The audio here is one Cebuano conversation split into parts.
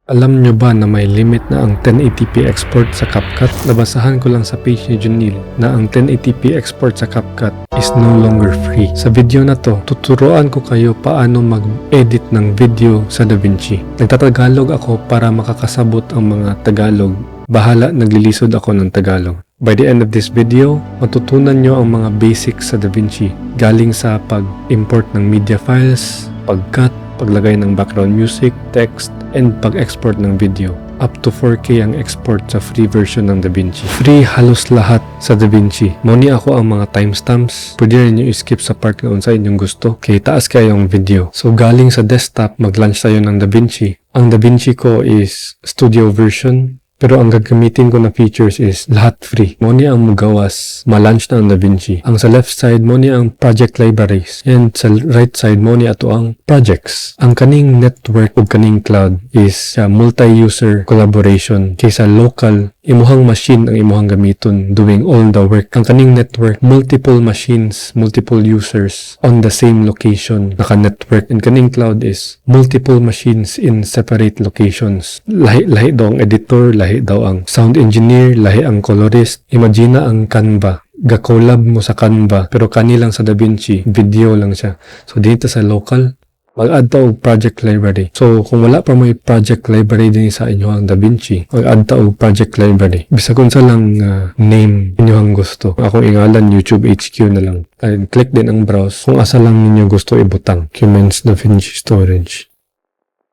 Alam nyo ba na may limit na ang 1080p export sa CapCut? Nabasahan ko lang sa page ni Junil na ang 1080p export sa CapCut is no longer free. Sa video na to, tuturuan ko kayo paano mag-edit ng video sa DaVinci. Nagtatagalog ako para makakasabot ang mga Tagalog. Bahala, naglilisod ako ng Tagalog. By the end of this video, matutunan nyo ang mga basics sa DaVinci galing sa pag-import ng media files, pag-cut, paglagay ng background music, text, and pag-export ng video. Up to 4K ang export sa free version ng DaVinci. Free halos lahat sa DaVinci. Mao ni akoang mga timestamps. Pwede rin nyo i-skip sa part nga unsa inyong gusto. Kay taas kaayo ang video. So galing sa desktop, mag-launch tayo ng DaVinci. Ang DaVinci ko is studio version. Pero ang gagamitin ko na features is lahat free. Mao ni ang mugawas, ma-launch na ang DaVinci. Ang sa left side, mao ni ang project libraries. And sa right side, mao ni atoang projects. Ang kaning network ug kaning cloud is multi-user collaboration. Kaysa local, imuhang machine ang imuhang gamiton doing all the work. Ang kaning network, multiple machines, multiple users on the same location, naka-network. And kaning cloud is multiple machines in separate locations. Lahi-lahi daw ang editor, lahi daw ang sound engineer, lahi ang colorist. Imagine ang Canva. Ga-collab mo sa Canva, pero kani lang sa DaVinci, video lang siya. So dito sa local, mag-add ta og project library. So, kung wala pa may project library din sa inyo ang DaVinci, mag-add ta og project library. Bisag unsa lang name inyong gusto. Akong ingalan, YouTube HQ na lang. And click din ang browse kung asa lang ninyo gusto ibutang. Documents, DaVinci storage.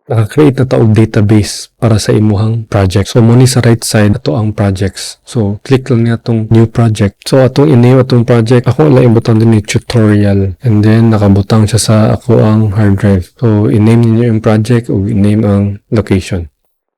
Naka-create na ta og database para sa imuhang project. So, mao ni sa right side, atoang projects. So, click lang niya atong new project. So, atong i-name atong project, ako lang ibutang din ni tutorial. And then, nakabutang siya sa akoang hard drive. So, i-name ninyo yung project o i-name ang location.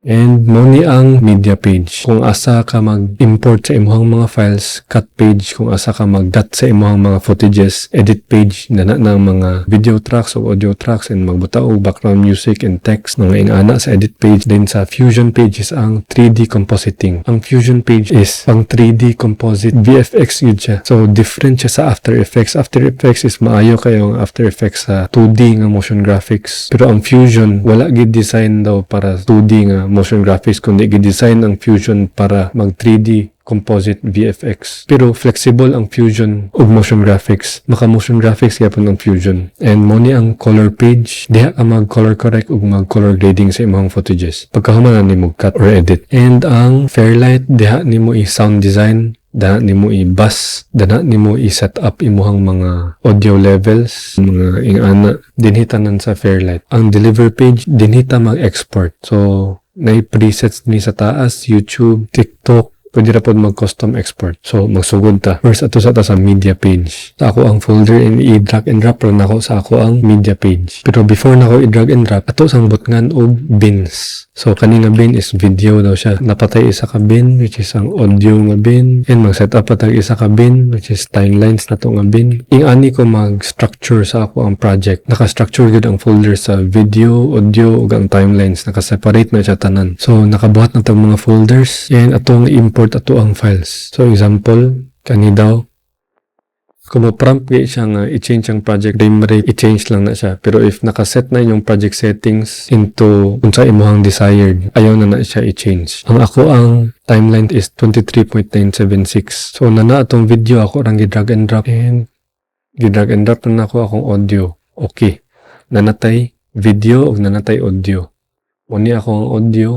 And mao ni ang media page. Kung asa ka mag-import sa imuhang mga files, cut page kung asa ka mag-cut sa imuhang mga footages, edit page na na ng mga video tracks o audio tracks and magbutang og background music and text, mga ingana sa edit page. Then sa Fusion page is ang 3D compositing. Ang Fusion page is pang 3D composite VFX yun siya. So different siya sa After Effects. After Effects is maayo kayo ang After Effects sa 2D nga motion graphics. Pero ang Fusion, wala gid design daw para 2D nga motion graphics kundi gi-design ang Fusion para mag 3D composite VFX. Pero flexible ang Fusion ug motion graphics. Maka motion graphics gyapon ang Fusion. And mo ni ang color page, diha ka mag color correct ug mag color grading sa imong footages. Pagkahuman na nimo cut or edit. And ang Fairlight, diha nimo i-sound design, dana nimo i-bus, dana nimo i-set up imuhang mga audio levels, mga ingana, dinhi tanan sa Fairlight. Ang deliver page, dinhi ta mag-export. So, naay presets ni sa taas, YouTube, TikTok, pwede ra pod mag-custom export. So, magsugod ta. First, ato sa ta sa media page. Sa akoang folder, and i-drag and drop ra nako sa akoang media page. Pero before nako i-drag and drop, ato sang butngan og bins. So, kani nga bin is video daw siya. Naa pa tay isa ka bin, which is ang audio nga bin. And mag-set up pa tag isa ka bin, which is timelines na to nga bin. Ing-ani ko mag-structure sa akoang project. Naka-structure gud ang folder sa video, audio, ug ang timelines. Naka-separate na siya tanan. So, nakabuhat na tag mga folders. And atong import atoang files. So, example, kani daw, kung mo-prompt gyud siya nga i-change ang project frame rate, i-change lang na siya. Pero if nakaset na inyong project settings into unsa imuhang desired, ayaw na na siya i-change. Ang akoang timeline is 23.976. So nana atong video, ako rang gi-drag and drop and gi-drag and drop na nako akong audio. Okay. Naa na tay video ug naa na tay audio. Mao ni akoang audio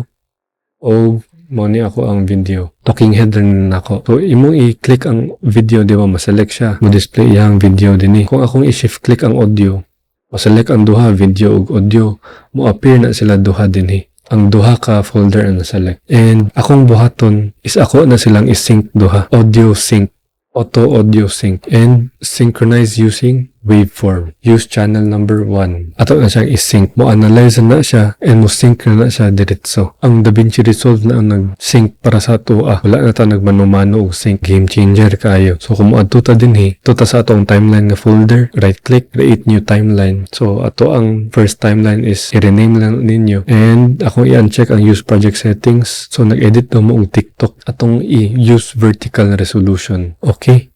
o mao ni akoang video. Talking head rin nako. So imong i-click ang video, di ba, ma-select siya. Mo-display iyang video dinhi. Kung akong i-shift click ang audio, ma-select ang duha, video ug audio, mo appear na sila duha dinhi. Ang duha ka folder ang na-select. And akong buhaton is ako na silang i-sync duha. Audio sync, auto audio sync and synchronize using waveform. Use channel number 1. Ato na siyang i-sync. Mo analyze na siya and mo sync na siya diretso. Ang DaVinci Resolve na ang nag-sync para sa atoa. Wala na ta nagmano-mano og sync. Game changer kaayo. So kung moadto ta dinhi, to ta sa atong timeline nga folder, right click, create new timeline. So atoang first timeline is i-rename lang ninyo. And akong i-uncheck ang use project settings. So nag-edit daw mo og TikTok. Atong i-use vertical resolution. Okay.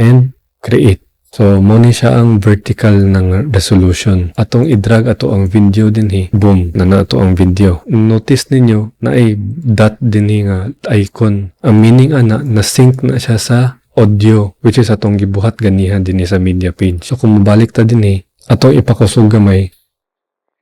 And create. So, mo ni siya ang vertical ng resolution. Atong i-drag ato ang video dinhi. Boom, na ato ang video. Notice ninyo na ay dot dinhi nga icon. Ang meaning ana, na sync na siya sa audio, which is atong gibuhat ganiha dinhi sa media page. So kung mabalik ta dinhi, atong ipakusog gamay,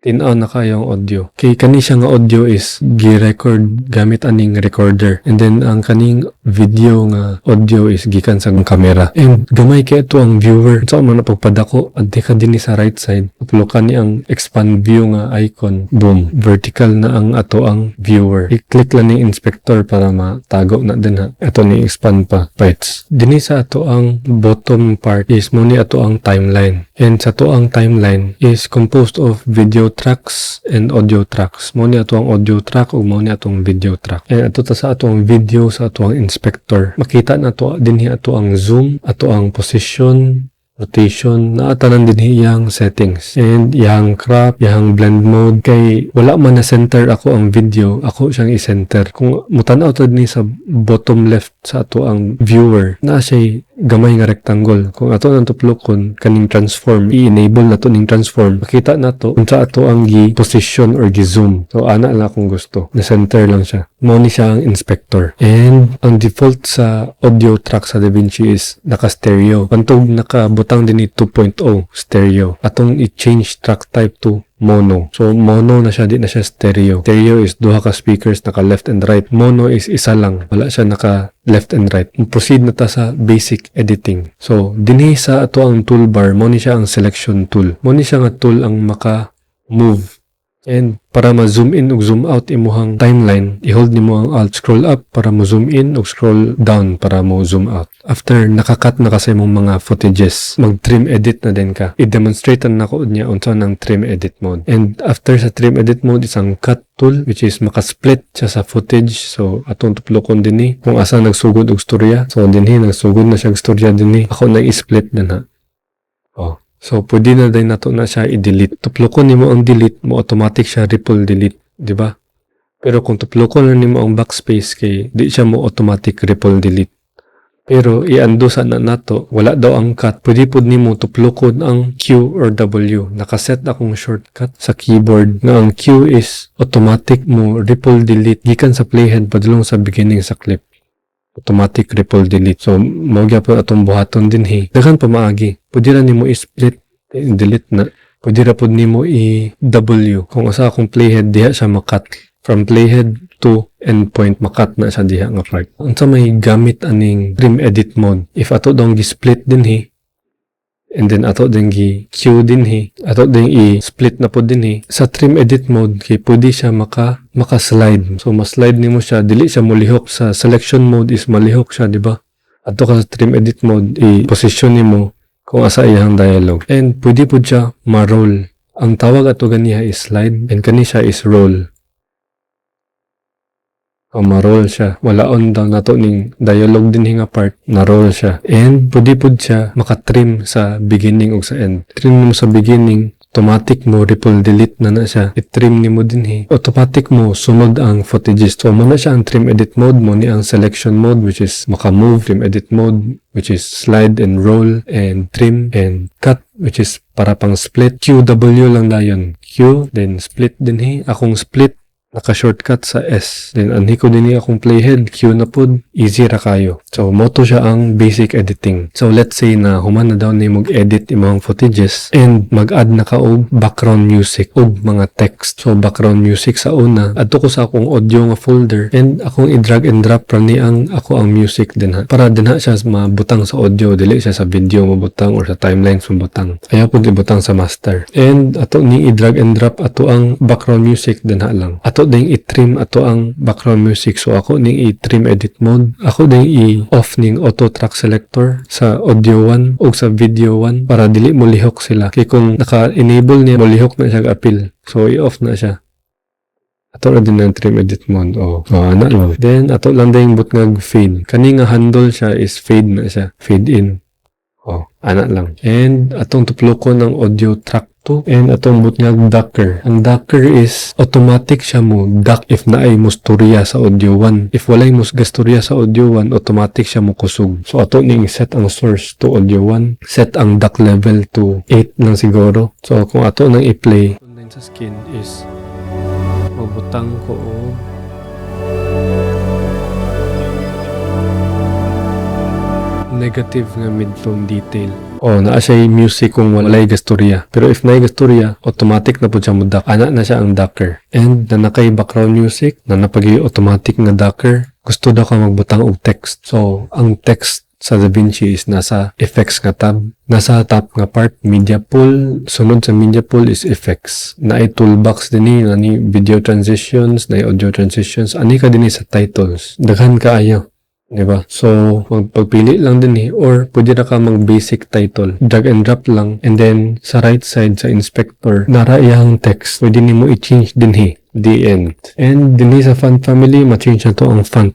tin-aw na kayo ang audio. Kay kani siya nga audio is gi-record gamit aning recorder. And then ang kaning video nga audio is gikan sa camera. And gamay kay ito ang viewer. So man na pagpadako, adto ka dinhi sa right side. Tuplokan ni ang expand view nga icon. Boom, vertical na ang ato ang viewer. I-click lang ni inspector para matago na dinha. Ato ni expand pa parts. Dinhi sa ato ang bottom part is mo ni ato ang timeline. And sa ato ang timeline is composed of video tracks and audio tracks. Mo ni ato ang audio track ug mo ni atong video track. And ato ta sa ato ang video sa ato ang inspector. Makita na to dinhi ato ang zoom, ato ang position, rotation, naa tanan dinhi iyang settings. And iyang crop, iyang blend mode, kay wala man na center ako ang video, ako siyang i-center. Kung mutan-aw ta dinhi sa bottom left sa ato ang viewer, naa siya gamay nga rectangle. Kung ato nang tuplokon kaning transform, i-enable na to ning transform, makita na to unsa ato ang gi-position or gi-zoom. So ana lang akong gusto. Na center lang siya. Mao ni siya ang inspector. And ang default sa audio track sa DaVinci is naka-stereo. Pantog nakabutang dinhi 2.0 stereo. Atong i-change track type to mono. So mono na siya, di na siya stereo. Stereo is duha ka speakers naka left and right. Mono is isa lang. Wala siya naka left and right. Proceed na ta sa basic editing. So dinhi sa ato ang toolbar, mo ni siya ang selection tool. Mo ni siya nga tool ang maka move. And para ma-zoom in ug zoom out imuhang timeline, i-hold nimo ang Alt, scroll up para mo zoom in ug scroll down para mo zoom out. After nakakat na kasi imong mga footages, mag-trim edit na din ka. I-demonstrate na nako niya unsa nang trim edit mode. And after sa trim edit mode is ang cut tool, which is maka-split siya sa footage. So atong tuplokon dinhi kung asa nagsugod og storya. So dinhi nagsugod na siya og storya dinhi. Ako na i-split din ha. Oh. So, pwede na din nato na siya i-delete. Tuplokon nimo ang delete, mo automatic siya ripple delete, di ba? Pero kung tuplokon na nimo ang backspace kay di siya mo automatic ripple delete. Pero i-undo sa na nato, wala daw ang cut. Pwede pud nimo tuplokon ang Q or W. Nakaset akong shortcut sa keyboard nga ang Q is automatic mo ripple delete gikan sa playhead padulong sa beginning sa clip. Automatic ripple delete. So, mao gyapon atong buhaton dinhi. Daghan pa maagi. Pwede ra nimo i-split, delete na. Pwede ra pud nimo i-W. Kung asa akong playhead, diha siya makat. From playhead to endpoint, makat na siya diha nga part. Unsa may gamit aning trim edit mode? If ato dong gi-split dinhi, and then ato din gi Q dinhi, ato din i-split na pod dinhi sa trim edit mode kay pwede siya maka slide. So ma-slide nimo siya, dili siya molihok. Sa selection mode is malihok siya, di ba? Adto ka sa trim edit mode, i-position nimo kung asa iyang dialogue and pwede pud siya ma-roll. Ang tawag ato ganiha is slide and kani siya is roll. O ma-roll siya. Wala on daw nato ning dialogue din nga part, na-roll siya. And pwede pud siya makatrim sa beginning ug sa end. Trim mo sa beginning, automatic mo ripple delete na na siya. I-trim nimo dinhi. Automatic mo sunod ang footages. So mo na siya ang trim edit mode, mo ni ang selection mode, which is maka-move, trim edit mode, which is slide and roll and trim, and cut, which is para pang split. QW lang dayon. Q then split dinhi. Akong split naka-shortcut sa S. Then anhi ko dinhi akong playhead, Q na pud, easy ra kayo. So mo to siya ang basic editing. So let's say na human na daw ni mag-edit imong footages and mag-add na ka og background music ug mga text. So background music sa una, adto ko sa akong audio nga folder and akong i-drag and drop ra ni ang ako ang music dinha. Para dinha siya mabutang sa audio, dili siya sa video mabutang or sa timelines mabutang. Ayaw pud ibutang sa master. And ato ni i-drag and drop ato ang background music dinha lang. Ato ding i-trim ato ang background music. So ako ning i-trim edit mode. Ako ding i-off ning auto track selector sa audio 1 o sa video 1 para dili mo lihok sila. Kay kung naka-enable niya, molihok na siya apil. So i-off na siya. Ato ra din ang trim edit mode. Oh, ana lang. Then ato lang din butngag fade. Kani nga handle siya is fade na siya. Fade in. Oh, ana lang. And atong tuplokon ang audio track 2. And atong butngag ducker. Ang ducker is automatic siya mo duck if naay musturya sa audio 1. If walay musgasturya sa audio 1, automatic siya mo kusog. So ato ning set ang source to audio 1. Set ang duck level to 8 lang siguro. So kung ato nang i-play online sa skin is magbutang ko og negative nga midtone detail. Oh, naa siya music kung walay gasturya. Pero if naay gasturya, automatic na pud siya mo duck. Ana na siya ang ducker. And na nakay background music, na napagi automatic nga ducker, gusto daw ka magbutang og text. So, ang text sa DaVinci is nasa effects nga tab. Nasa top nga part, media pool. Sunod sa media pool is effects. Naay toolbox dinhi, nani video transitions, naay audio transitions. Ani ka dinhi sa titles. Daghan kaayo. Di ba? So, magpagpili lang dinhi or pwede na ka mag basic title. Drag and drop lang, and then sa right side sa inspector, nara iyang text. Pwede nimo i-change dinhi. The end. And dinhi sa font family, ma-change na to ang font.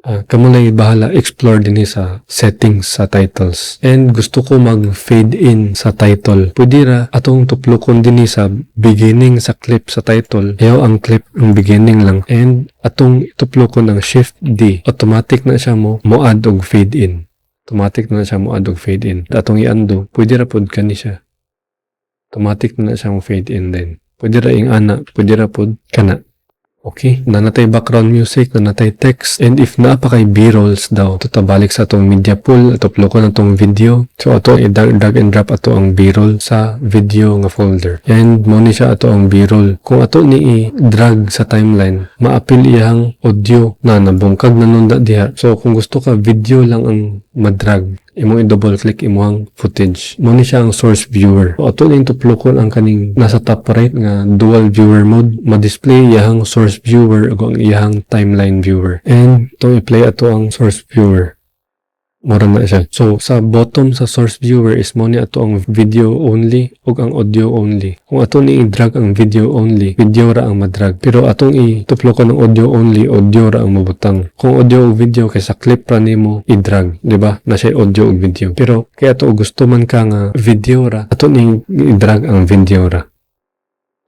Kamo na bahala explore dinhi sa settings sa titles. And gusto ko mag fade in sa title. Pwede ra atong tuplokon dinhi sa beginning sa clip sa title. Ayaw ang clip ang beginning lang. And atong tuplokon ang Shift D. Automatic na siya mo add og fade in. Automatic na siya mo add og fade in. Atong i-undo, pwede ra pod kani siya. Automatic na siya mo fade in din. Pwede ra ing ana, pwede ra pod kana. Okay, nanatay background music, nanatay text, and if naa pa kay B-rolls daw, to balik sa atong media pool, tuplo ko na tong video. So ato i-drag drag and drop ato ang B-roll sa video nga folder. And mo ni siya ato ang B-roll. Kung ato ni i-drag sa timeline, maapil iyang audio na nabungkag na nunda diha. So kung gusto ka video lang ang madrag, imong i-double click imong footage. Mo ni siya ang source viewer. So, ato ning tuplokon ang kaning nasa top right nga dual viewer mode, ma-display iyang source viewer ug ang iyang timeline viewer. And itong i-play ato ang source viewer. Mura na siya. So, sa bottom sa source viewer is mo ni ato ang video only ug ang audio only. Kung ato ni i-drag ang video only, video ra ang madrag. Pero atong i-tuplokon ang audio only, audio ra ang mabutang. Kung audio ug video kay sa clip ra nimo i-drag, di ba? Na siya audio ug video. Pero kaya ato gusto man ka nga video ra, ato ning i-drag ang video ra.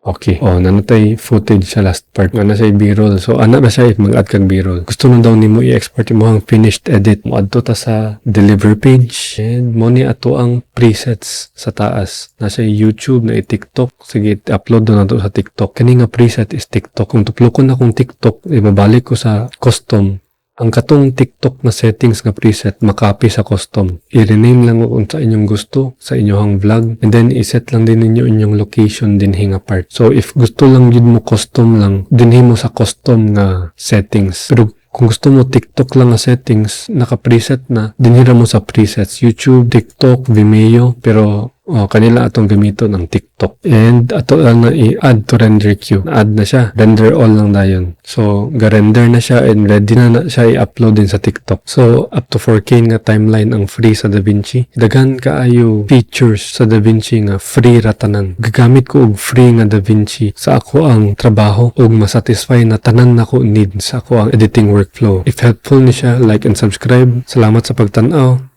Okay. Oh, nanatay footage sa last part nga na siya B-roll. So, ana na siya if mag-add kag B-roll. Gusto na daw nimo i-export imong finished edit. Mo adto ta sa deliver page. And mo ni ato ang presets sa taas. Nasa YouTube na i-TikTok. Sige, upload na nato sa TikTok. Kani nga preset is TikTok. Kung tuplokon na kong TikTok, ibabalik ko sa custom. Ang katong TikTok na settings nga preset makopy sa custom. I-rename lang kung sa inyong gusto sa inyong vlog and then i-set lang din ninyo inyong location dinhi nga part. So if gusto lang jud mo custom lang, dinhi mo sa custom nga settings. Pero kung gusto mo TikTok lang nga settings, naka-preset na, dinhi ra mo sa presets. YouTube, TikTok, Vimeo, pero oh, kanila atong gamiton ang TikTok. And ato lang na i-add to render queue. Na-add na siya. Render all lang dayon. So, ga-render na siya and ready na siya i-upload din sa TikTok. So, up to 4K nga timeline ang free sa DaVinci. Daghan kaayo features sa DaVinci nga free ra tanan. Gagamit ko og free nga DaVinci sa ako ang trabaho ug masatisfy na tanan nako needs sa ako ang editing workflow. If helpful ni siya, like and subscribe. Salamat sa pagtan-aw.